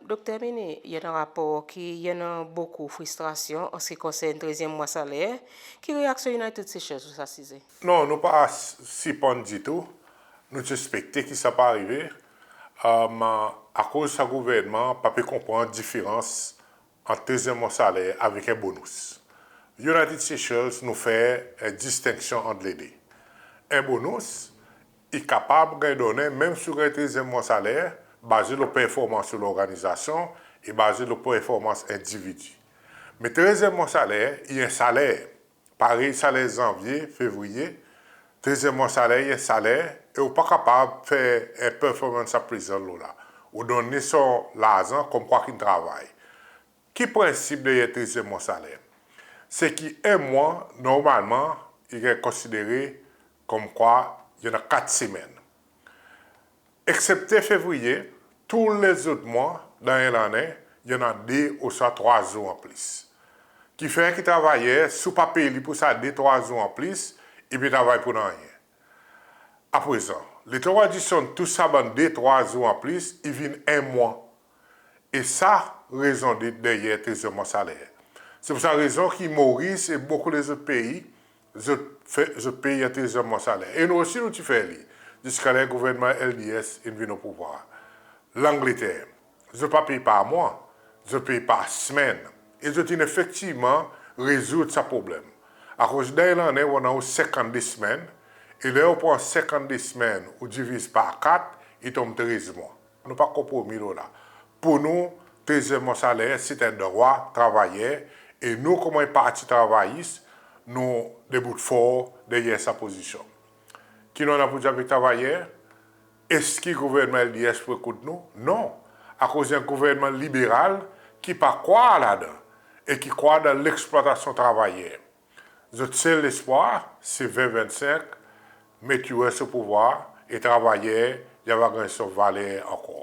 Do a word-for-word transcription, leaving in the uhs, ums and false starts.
Dokter Herminie, i annan rapor ki i annan bokou fristrasyon an se ki konsern trezyenm mwan saler. Ki reaksyon United Seychelles lo sa size? Non, nou pa sirprann ditou. Nou ti ekspekte ki sa pa arive. Akoz sa gouvernman pa pe konpran diferans ant trezyenm mwan saler avek en bonous. United Seychelles nou fer en distenksyon ant lede. En bonous i kapab ganny donnen menm si ou ganny trezyenm mwan saler, baze lo performans ou lorganizasyon e baze lo performans endividi. Me trezyenm mwan saler i en saler. Parey saler Zanvye, Fevriye, trezyenm mwan saler i en saler e ou pa kapab fer en performance appraisal lo la. Ou donn li son larzan konmkwa ki in travay. Ki prensip deryer trezyenm mwan saler? Se ki en mwan normalman i ganny konsidere konmkwa i annan kat semenn. Eksepte Fevriye, tou lezot mwan dan en lannen i annan de ouswa trwa zour an plis. Ki fer ki travayer, si ou pa pey li pour sa de trwa zour an plis, i pe travay pour nanryen. Aprezan, letan ou adisyonn tou sa bann de trwa zour an plis, i vin en mwan. E sa rezon de deryer trezyenm mwan saler. Se pour sa rezon ki Moris e bokou lezot pei zot pey en trezyenm mwan saler. E nou osi nou ti fer li ziska ler gouvernman LDS in vin o pouvwar. Langleter, zot pa pey par mwan, zot pey par semenn. E zot in efektivman rezoud sa problenm. Akoz dan en lannen ou annan ou senkannde semenn, e ler ou pran senkannde semenn ou diviz par kat, i tonm trez mwan. Nou pa konpromi lo la. Pour nou, trezyenm mwan saler se en drwa travayer, e nou konman en parti travayis, nou debout for deryer sa pozisyon. Ki nou annan pour dir avek travayer? Eski gouvernman LDS pou ekout nou? Non. Akoz en gouvernman liberal ki pa krwar ladan e ki krwar dan leksplwatasyon travayer. Zot sel lespwar se ven vennsenk, met US o pouvwar e travayer i ava ganny son valer ankor.